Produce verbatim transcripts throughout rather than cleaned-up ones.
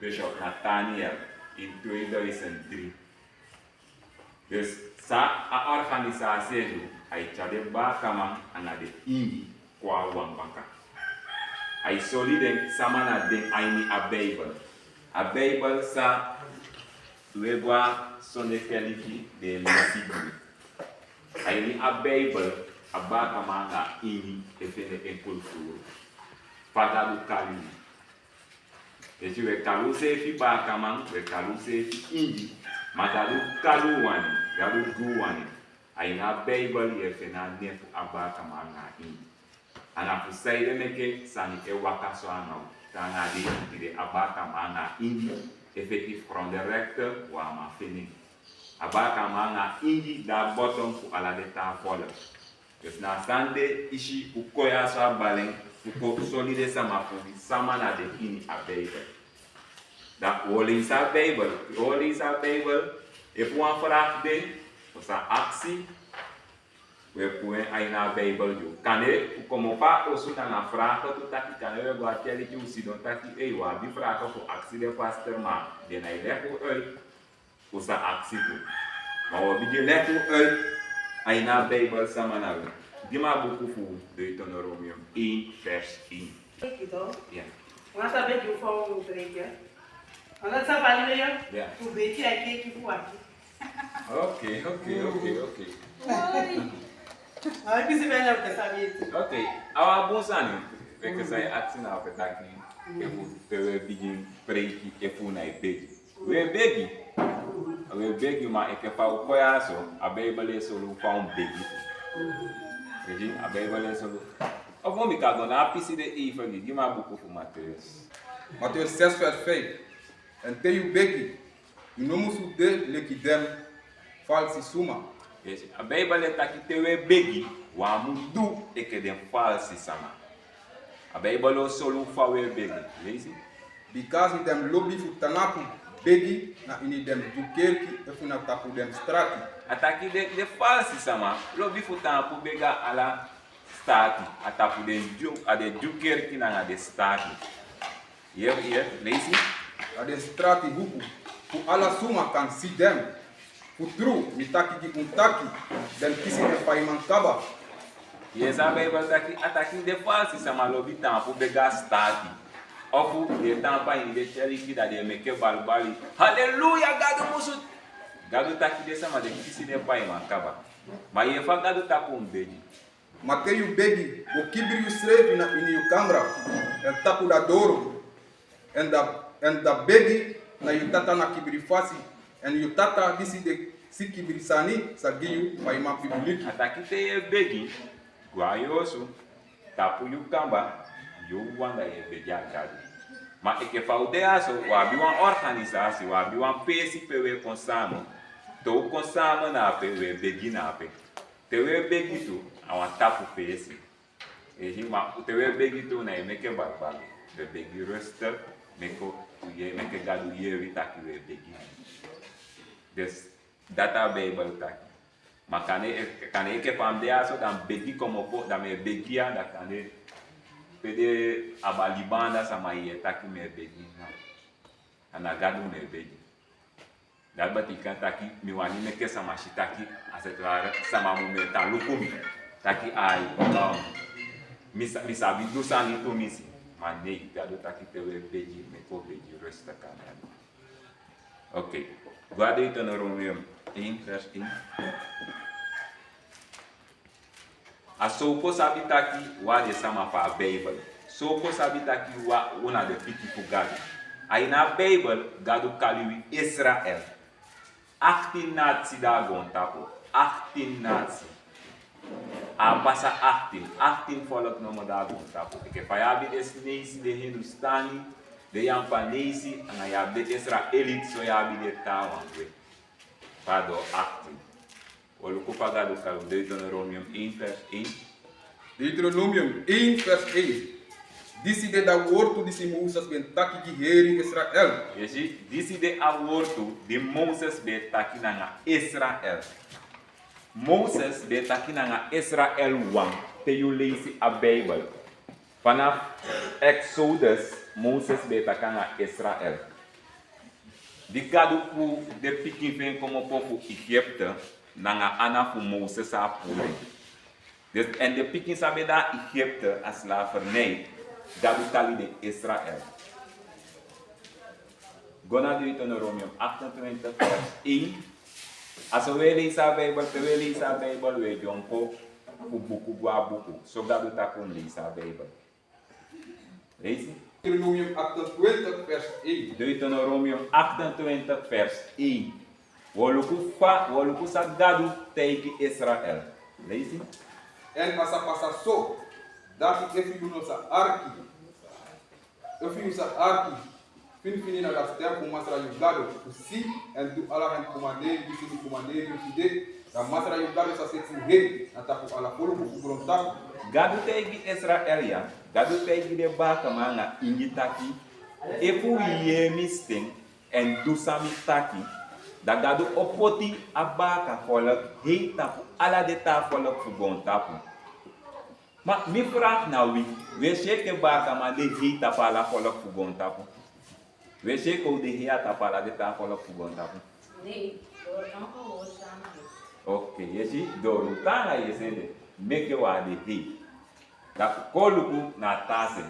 Bishop Nathaniel in tweeduizend drie. Dus san a organisasi e du, a e tyari den bakaman nanga den ingi kon na wan baka. A e sori den sama na den a ini a Bijbel. A Bijbel san we go na Sonde Keliki den e leisi gi wi. A ini a Bijbel, a bakaman nanga a ingi e fende en kulturu. Fa Gadu kari wi. Efu we kari useefi bakaman, we kari useefi ingi, ma Gadu kari wi wani, Gadu gi wi wani. A ini a Bijbel yu e fende a nen fu a bakaman nanga a ingi. Nanga fu saide meke sani e waka so nanga wi, te nanga den ingi, te a bakaman nanga a ingi e feti fu gronde rechte, wi á man feni. A bakaman nanga a ingi de a bottom fu ala den taa volk. Dus na a sani de i si un kon ya so a Balen, un kon sori den sama fu wi sama na den ini a Bijbel. Dan un o leisi a Bijbel, un o leisi a Bijbel, efu wan vraag de, un sa aksi, we puru en a ini a Bijbel gi wi. Kande un komopo a osu nanga vraag tu taki, kande we go a kerki, un sidon taki, ei, wi abi vraag fu aksi den pastor, ma den nái legi un uit. Un sa aksi tu. Ma wi o bigin legi un uit a ini a Bijbel sama na wi. Gi mi a buku fu Deuteronomium één vers één. Begi toch? Ya. Wan sa begi fu un breken. Wan sa bali we ya. Ya. Un begi a keki fu waki. Oké, oké, oké, oké. Ai. Ai, kisi ben na kasa beti. Oké. A wan bun sani. Bika san yu aksi na, a taki efu te we bigin preiki, efu un nái begi. We begi. We begi, ma enke fa un kon ya so, a Bijbel e sori un fa un begi. Yu si, a Bijbel e sori un. Of mi kan go na a pisi de even, gi mi a buku fu Mateus. Mateus zes vers vijf. En te yu begi, yu no musu de leki den falsi suma. Yu si, a Bijbel e taki te we begi, wi á mu du enke den falsi sama. A Bijbel o sori un fa we begi. Leisi. Bikasi den lobi fu tan tapu begi na ini den dyukerki efu na tapu den strati. A taki den, den falsi sama lobi fu tan tapu begi a ala strati, a tapu den dyu, a den dyukerki nanga den strati. Yu e, yu e leisi. A den strati huku, fu ala suma kan si den. Fu tru, mi taki gi un taki, den kisi den paiman kaba. Yu si san a Bijbel taki, a taki den falsi sama lobi tan tapu begi a strati. Ofu den e tan tapu a ini den kerki, dan den e meke balbali. Haleluya, Gadu musu. Gadu taki den sama den kisi den paiman kaba. Ma yu yere fa Gadu taki un begi. Ma te yu begi, go kibri yusrefi na ini yu kamra, èn tapu a doro, èn da, èn da begi na yu Tata na kibri fasi, èn yu Tata disi e si kibri sani sa gi yu paiman pikin. A taki te yu e begi, go na yu osu, tapu yu kamba, yu wan, dan yu e begi a Gadu. Ma enke fa un de ya so, un abi wan organisasi, un abi wan peesi pe un e kon samen. Te un kon samen na ape, un e begi na ape. Te un e begi tu, a wan tapu peesi. Ehi, ma te un e begi tu, un nái meke balbali. Un e begi rustig, meke un yere, meke Gadu yere wi taki un e begi. Dus, dati a Bijbel taki. Ma kande, kande enke fa mi de ya so, dan begi komopo, dan mi e begi ya, dan kande pe den abi liba anda sama e taki mi e begi. A ná Gadu mi e begi. Dati betekent taki mi wani meke sama si taki, als het ware, sama mu e tan luku mi. Taki ai, papa, mi sa, mi sabi du sani tumisi. Ma nee, Gadu taki te un e begi, meke un begi rustig na Gadu. Oké. Go na Deuteronomium één vers één. A so un kon sabi taki un na den sama fu a Bijbel. So un kon sabi taki un na, un na den pikin fu Gadu. A ini a Bijbel, Gadu kari wi Israel. Achttien nati de na goontapu. Achttien nati. A pasa achttien. Achttien volk nomo de na goontapu. Enke fa yu abi den Sineisi, den Hindustani, den Yapanesi, nanga yu abi den Israeliti, so yu abi den taawan gwe. Fa a doo achttien. Un o luku fa Gadu kari un, Deuteronomium één vers één. Deuteronomium één vers één. Disi de a wortu disi Moses ben taki gi heri Israel. Yu si, disi de a wortu di Moses ben taki nanga Israel. Moses ben taki nanga Israel wan, te yu leisi a Bijbel. Vanaf Exodus, Moses ben e taki nanga Israel. Di Gadu puu den pikin fu en komopo fu Egipte, nanga ana fu Moses a puu den. Dus, èn den pikin san ben de na Egipte a slavernij, Gadu tali den Israel. Go na Deuteronomium achtentwintig vers één. A so wi e leisi a Bijbel, te wi e leisi a Bijbel, wi e dyompo fu buku go na buku. So Gadu taki un leisi a Bijbel. Leisi. Deuteronomium achtentwintig vers één. Deuteronomium achtentwintig vers één. Wi o luku fa, wi o luku san Gadu taigi Israel. Leisi. Èn a sa pasa so, dati efu yu no sa arki, efu yu sa arki finfini na da sten fu Masra yu Gado, fu si èn du ala en komanderi disi mi komanderi yu tide, dan Masra yu Gado sa seti yu hei na tapu ala foluku fu grontapu. Gadu taigi Israel ya, Gadu taigi den baakaman nanga ingi taki, efu wi yee mi sten èn du san mi taki, dan Gadu o poti a baaka folku hei tapu ala den taa folku fu grontapu. Ma mi vraag na wi, wi e si enke baakaman de hei tapu ala folku fu grontapu? Wi e si enke un de hei a tapu ala den taa folku fu grontapu? Nee, door kan gewoon samen. Oké, yu e si, door un taanga yu e si en de, meke wi á de hei. Dan kon luku na a taa se.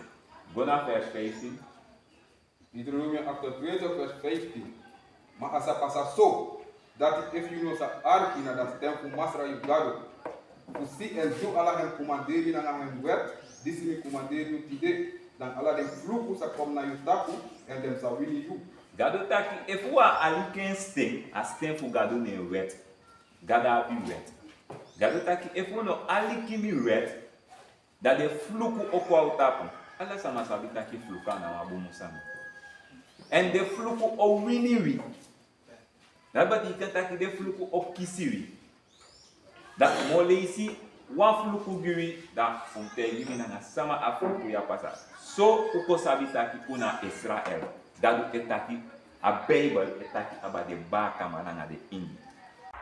Go na vers vijftien. Deuteronomium achtentwintig vers vijftien. Ma a sa pasa so, dati efu yu no sa arki na da sten fu Masra yu Gado, fu si èn du ala en komanderi nanga en wet, disi mi komanderi yu tide, dan ala den fluku sa kon na yu tapu, èn den sa wini yu. Gadu taki, efu wi á aliki en sten, a sten fu Gadu na en wet. Gadu abi wet. Gadu taki, efu wi no aliki mi wet, dan den fluku o kon na un tapu. Ala sama sabi taki fluku a no wan bun sani. Èn den fluku o wini wi. Dati betekent taki den fluku o kisi wi. Dan mi o leisi wan fluku gi wi, dan un mus taigi mi nanga sama a fluku ya pasa. So un kon sabi taki un na Israel. Gadu e taki, a Bijbel e taki abra den baakaman nanga den ingi.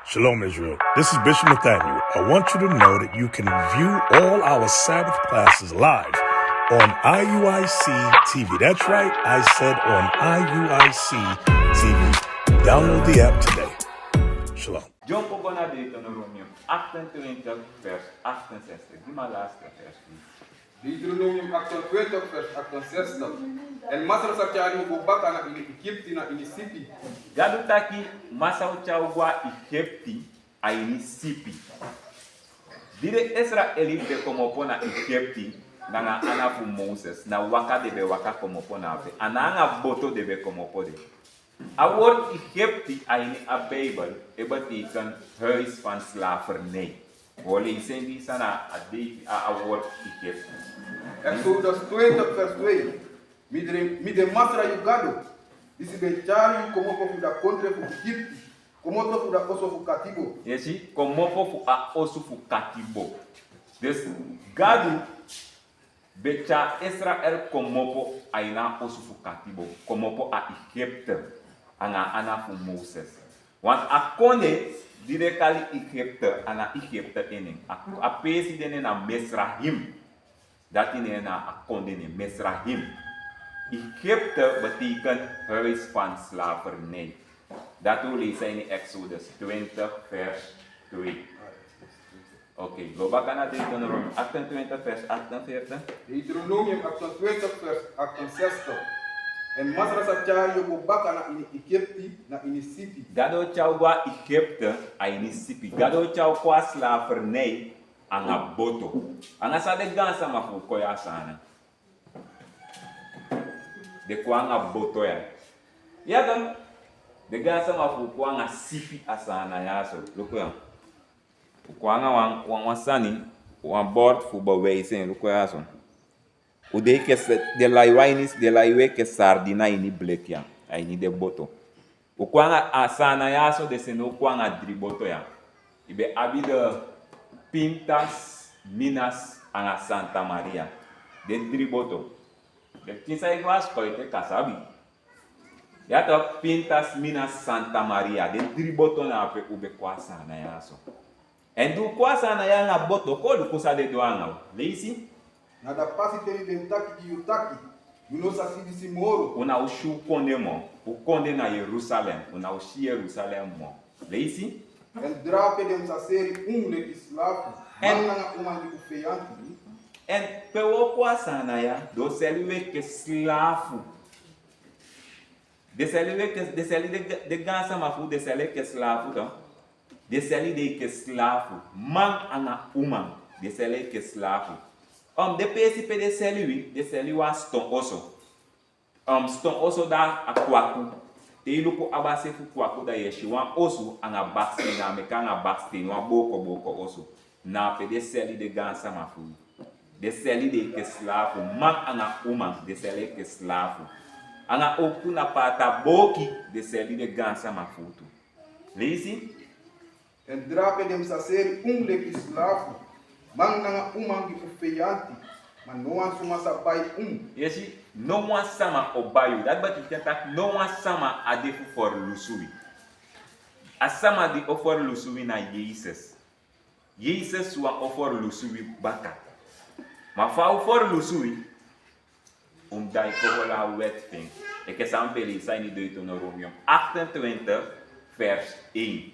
Shalom, Israel. This is Bishop Nathaniel. I want you to know that you can view all our Sabbath classes live on I U I C T V. That's right, I said on I U I C T V. Download the app today. Shalom. Dyompo go na Deuteronomium achtentwintig vers achtenzestig. Gi mi a laatste vers, please. Deuteronomium achtentwintig vers achtenzestig. Èn Masra sa tyari yu go baka na ini Egipte na ini sipi. Gadu taki, Masra o tyari un go na Egipte a ini sipi. Di den Israeliti ben komopo na Egipte nanga ana fu Moses, na waka den ben waka komopo na ape. A no nanga boto den ben komopo de. A word Egipte a ini a Bijbel e betekent huis van slavernij. Wi o leisi en gi san na a dei, a, a word Egipte. Exodus twintig vers twee. Mi de, mi de Masra yu Gado, disi ben tyari yu komopo fu da kondre fu Egipte, komopo fu da oso fu katibo. Yu e si, komopo fu a oso fu katibo. Dus Gadu ben tyari Israel komopo a ini a oso fu katibo, komopo a Egipte, anga ana fu Moses. Want a kondre di den kari Egipte, a no Egipte en nen. A, a peesi de nen na Misraim. Dati nen na a kondre nen, Misraim. Egipte betekent huis van slavernij. Dati un leisi a ini Exodus twintig vers twee. Oké, go baka na Deuteronomium achtentwintig vers achtenveertig. Deuteronomium achtentwintig vers achtenzestig. Èn Masra sa tyari yu go baka na ini Egipte, na ini sipi. Gadu o tyari un go na Egipte, a ini sipi. Gadu o tyari un kon na slavernij, anga boto. Anga san den gaansama fu un kon ya a Saanan? Den kon anga boto ya. Ya dan, den gaansama fu un kon anga sipi a Saanan ya so. Luku ya. Un kon anga wan, wan, wan sani, wan bord fu bewijs en, luku ya so. Un de enke, den lai un a ini, den lai un enke sardine a ini bleki ya, a ini den boto. Un kon anga a Saanan ya so, den seni un kon anga dri boto ya. Yu ben abi de Pintas, Minas anga Santa Maria. Den dri boto. Den pikin san e go na sikoo ete kan sabi. Ya tok, Pintas, Minas, Santa Maria. Den dri boto na ape un ben kon a Saanan ya so. Èn di un kon a Saanan ya anga boto, kon luku san den du anga un. Leisi. Na da pasi pe mi ben taki gi yu taki, Yu no sa si disi moro. Un no o si un kondre moro. Un kondre na Yerusalem. Un no o si Yerusalem moro. Leisi. Èn drape den sa seri unu leki slafu. Èn man nanga uman gi un feyanti. Èn pe un o kon a sani ya, den o seli un enke slafu. Den seli un enke, den seli den, den gaansama fu un, den seli enke slafu dan. Den seli den enke slafu. Man anga uman, den seli enke slafu. Um, den peesi pe den seli wi, den seli wan siton oso. Um, siton oso, da a kwaku. Te yu luku a base fu kwaku, da yu e si wan osu anga baksteni, a meki anga baksteni, wan booko booko osu. Na ape den seli den gaansama fu wi. Den seli den enke slafu. Man anga uman, den seli enke slafu. Anga owktu na paata booki, den seli den gaansama fu un tu. Leisi. Èn drape den sa seri unu leki slafu, man nanga uman gi un feyanti, ma no wan suma sa bai unu. Yu e si, no wan sama o bai unu. Dati betekent taki no wan sama á de fu ferlusu wi. A sama di o ferlusu wi na Yesus. Yesus wan o ferlusu wi baka. Ma fa a o ferlusu wi, un mus daai kon hori a wet fu en. Enke san un ben leisi a ini Deuteronomium achtentwintig vers één.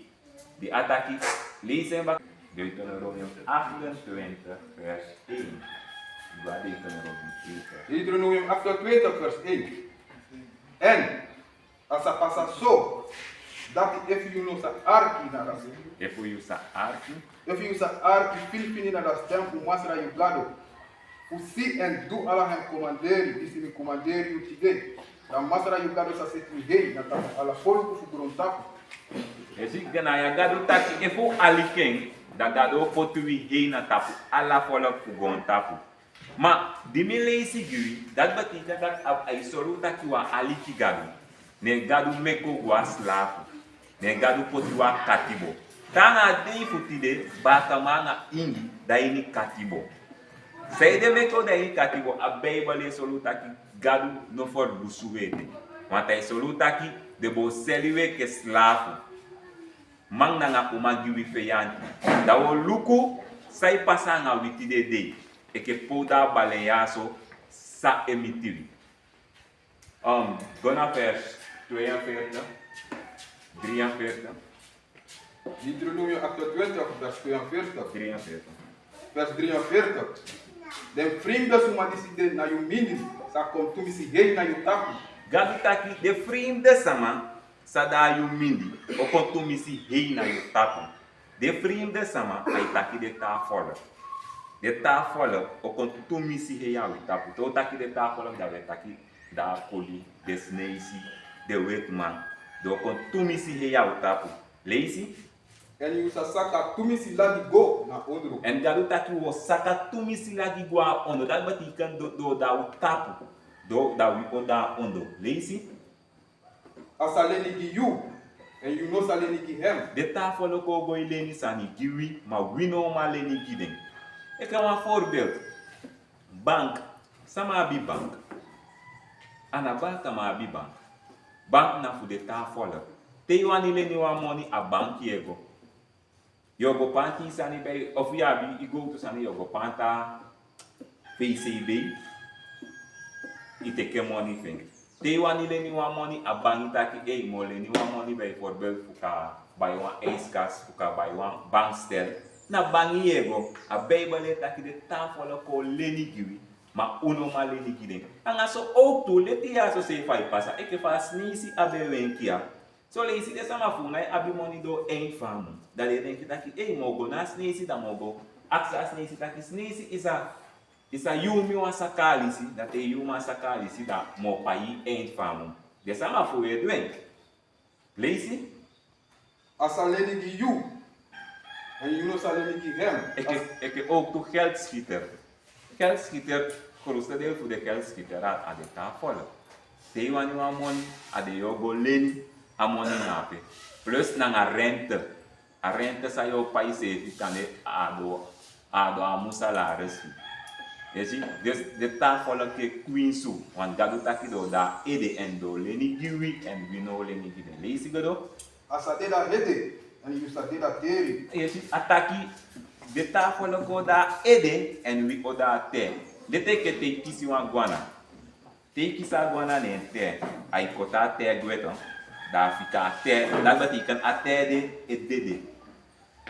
Di a taki, leisi en baka. Deuteronomium achtentwintig vers één. Go na Deuteronomium één vers. Deuteronomium achtentwintig vers één. Èn a sa pasa so, dati efu yu no sa arki na dati. Efu yu sa arki. Efu yu sa arki finifini na a sten fu Masra yu Gado, fu si èn du ala en komanderi, disi mi komanderi yu tide, dan Masra yu Gado sa seti yu hei na tapu ala folku fu grontapu. Yu e si, na ya Gado taki efu un arki en, dan Gado o poti wi hei na tapu ala folku fu grontapu. Ma di mi leisi gi wi, dati betekent taki a, a e sori un taki wi arki Gado. Ne Gado meki un go a slafu. Ne Gado poti un a katibo. Te na a dei fu tide, baakaman anga ingi de a ini katibo. Sanede meki un de a ini katibo? A Bijbel e sori un taki Gado no ferlusu un ete. Want a e sori un taki den bo seli un enke slafu. Man nanga uman gi wi feyanti. Dan wi o luku san e pasa anga wi tide dei. Enke pe un de a balen ya so, san e miti wi. Um, go na vers tweeënveertig, drieënveertig. Deuteronomium achtentwintig, vers tweeënveertig. Drieënveertig. Vers drieënveertig. Den fremde suma disi de na yu mindri sa kon tumisi hei na yu tapu. Gado taki den fremde sama san de a yu mindri o kon tumisi hei na yu tapu. Den fremde sama, a e taki den taa folku. Den taa folku o kon tumisi hei a wi tapu. Te un taki den taa folku, dan wi e taki den Akoli, den Sneisi, den wetiman. Den o kon tumisi hei a wi tapu. Leisi. Èn yu sa saka tumisi lagi go na ondro. Èn Gado taki wi o saka tumisi lagi go a ondro. Dati betekent den o de a wi tapu. Den o de a wi, o de a ondro. Leisi. A sa leni gi yu, èn yu no sa leni gi en. Den taa folku o go e leni sani gi wi, ma wi no o man leni gi den. Enke wan voorbeeld. Bank. Sama abi bank? A na baakaman abi bank. Bank na fu den taa folku. Te yu wani leni wan moni, a bank yu e go. Yu o go panti yu sani bij, of yu abi yu gowtu sani, yu o go panti a V C B, yu teki moni fu en. Te yu wani leni wan moni, a bank taki, ei, mi o leni wan moni bijvoorbeeld fu kan bai wan ijskast, fu kan bai wan bankstel. Na bank yu e go. A Bijbel e taki den taa folku o leni gi wi, ma un no man leni gi den. Anga so owktu, leti ya so seefi a e pasa, enke fa a Sneisi abi en wenki ya. Son leisi den sama fu un no e abi moni doo eind fu a mun. Dan den e denki taki, ei, mi o go na a Sneisi, dan mi o go aksi a Sneisi taki, Sneisi, i sa, i sa yuu mi wan saka alisi, dan te i yuu mi a saka alisi, dan mi o pai yu eind fu a mun. Den sama fu un e du en. Leisi. A sa leni gi yu, èn yu no sa leni gi en. Enke, enke owktu geldschieter. Geldschieter, grootste deel fu den geldschieter a, a den taa folku. Te yu wani wan moni, a den yu o go leni a moni na ape. Plus nanga rente. A rente san yu o pai seefi, kande a doo, a doo a mu salaris. Yu e si, dus den taa folku e kwinsi un, want Gado taki den o de a ede èn den o leni gi wi, èn wi no o leni gi den. Leisi, Gado. A sa de a ede, èn yu sa de a teri. Yu e si, a taki, den taa folku o de a ede, èn wi o de a teri. Leti enke te yu kisi wan gwana. Te yu kisi a gwana na en te, a e koti a te gwe, dan a fika a te, dati betekent a te de e dede.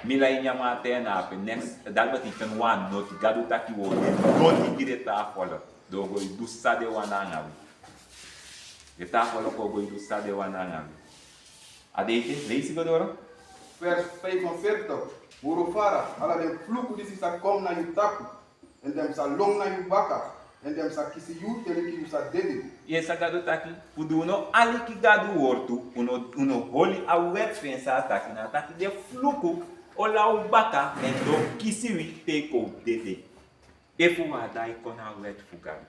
Mi lai nyan a te na ape, next, dati betekent wan noti, Gadu taki wi o de noti gi den taa folku, den o go e du san den wani nanga wi. Den taa folku o go e du san den wani nanga wi. A de ete, leisi go doro. Vers vijfenveertig. Moro fara, ala den fluku disi sa kon na yu tapu, èn den sa lon na yu baka, èn den sa kisi yu te leki yu sa dede. Yu e sa Gadu taki, fu di un no aliki Gadu wortu, un no, un no holi a wet fu en san a taki, na taki den fluku o law baka, èn den o kisi wi te yu kon dede. Efu wi á daai kon na a wet fu Gadu,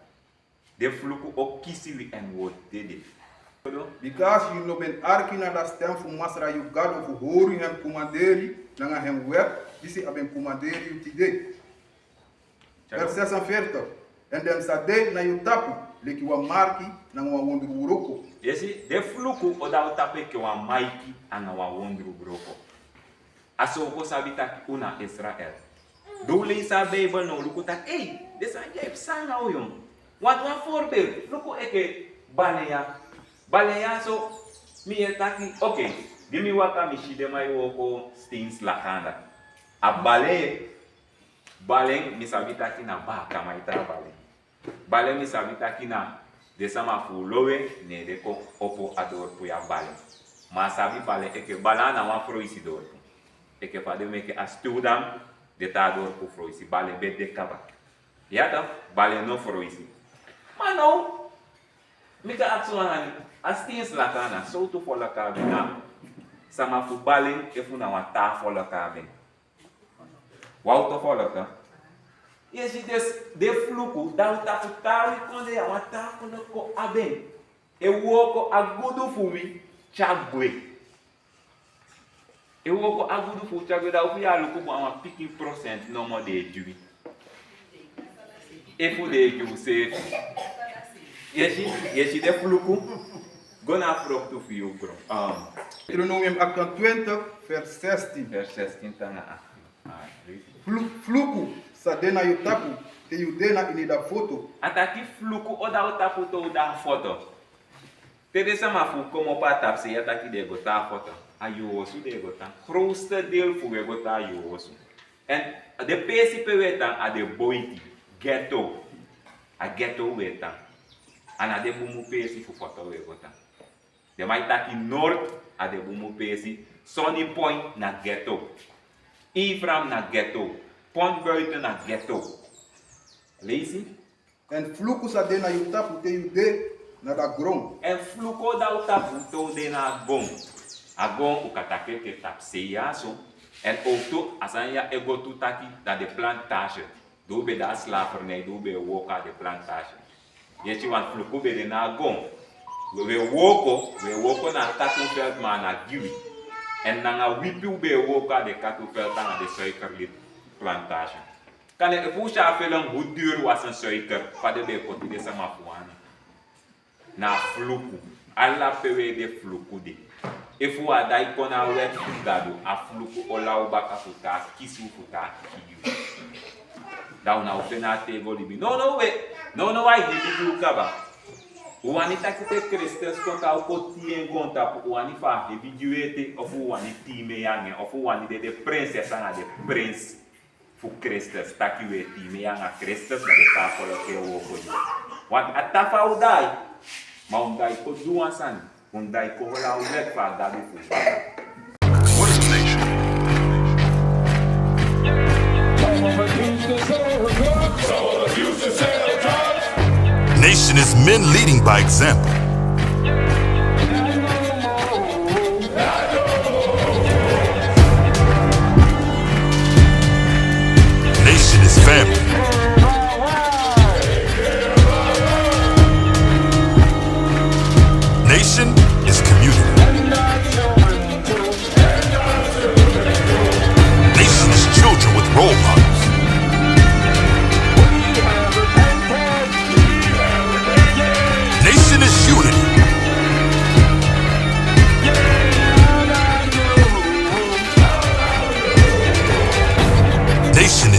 den fluku o kisi wi èn wi o dede. Bikasi yu no ben arki na a stem fu Masra yu Gado fu hori en komanderi nanga en wet disi a ben komanderi yu tide. Vers zesenveertig. Èn den sa de na yu tapu leki wan marki nanga wan wondru wroko. Yu e si, den fluku o de na un tapu enke wan marki nanga wan wondru wroko. A so un go sabi taki un na Israel. Di un leisi a Bijbel, now un luku taki, ei, den sani ya e psa nanga un. Wan, wan voorbeeld, luku enke balen ya. Balen ya so, mi yere taki, oké, di mi waka mi si den man e wooko steen slaganda. A balen, balen, mi sabi taki na bakaman e tan a balen. Balen, mi sabi taki na den sama fu un lowe, ne den kon opo a dorpu ya balen. Ma a sabi balen enke balen a na wan froisi dorpu. Enke fa den meke a Stuwdam, den taa dorpu froisi, balen ben de kaba. Ya toch, balen no froisi. Ma now, mi kan aksi wan sani, a steen slaganda, sowtu folku a ben, na sama fu balen efu na wan taa folku a ben? Wan uto folku. Yu e si, dus den fluku, dan un tapu taa wi kondee ya, wan taa folku a ben. E wooko a gudu fu wi tyari gwe. E wooko a gudu fu wi tyari gwe, dan un fu yu a luku bun, a wan pikin prosent nomo den e gi wi. Efu den e gi un seefi. Yu e si, yu e si den fluku. Go na a froktu fu yu gron. Um, Deuteronomium achtentwintig, vers zestien. Vers zestien te nanga achttien. Ah, leisi. Flu-, fluku sa de na yu tapu te yu de na ini a foto. A taki fluku o de na un tapu te un de na foto. Te den sama fu un komopo a tapusei, a taki den e go tan na foto. A yu osu den e go tan. Grootste deel fu un e go tan na yu osu. Èn den peesi pe un e tan a den boiti, ghetto. A ghetto un e tan. A na den bunbun peesi fu foto un e go tan. Den man e taki Noord, a den bunbun peesi. Sunny Point na ghetto. Efraim na ghetto. Pontbuiten na ghetto. Leisi. Èn fluku sa de na yu tapu te yu de na a gron. Èn fluku o de na un tapu te un de na a gron. A gron un kan taki enke tapusei ya so. Èn owktu a sani ya e go tu taki na den plantage. Di un ben de na slavernij, di un ben e wooko na den plantage. Yu e si, wan fluku ben de na a gron. Un e wooko, un e wooko na a katoenveld, ma a na gi wi. Èn nanga wipi un ben e wooko na den katoenveld nanga den suikerriet plantage. Kande efu un sa feli en, hoe duur was een suiker, fa den ben e koti den sama fu wan. Na fluku. Ala pe un e de fluku de. Efu un á daai kon na a wet fu Gadu, a fluku o law baka fu tan kisi un, fu tan kii un. Dan un ná o feni a tego libi. Nownow we, nownow a hebi gi un kaba. Un wani taki te Kristus kon, te a o kon tii en goontapu, un wani fu a hebi gi un ete, ofu un wani tii mei anga en, ofu un wani de den prinses anga den prins fu Kristus, taki un e tii mei anga Kristus, ma den taa folku e wooko gi wi. Want a tan fa un daai, ma un daai kon du wan sani, un daai kon holi a wet fu a Gado fu un. What is a nation? Nation is men leading by example. Nation is family. Nation is community. Nation is children with role models. Nation is unity. Nation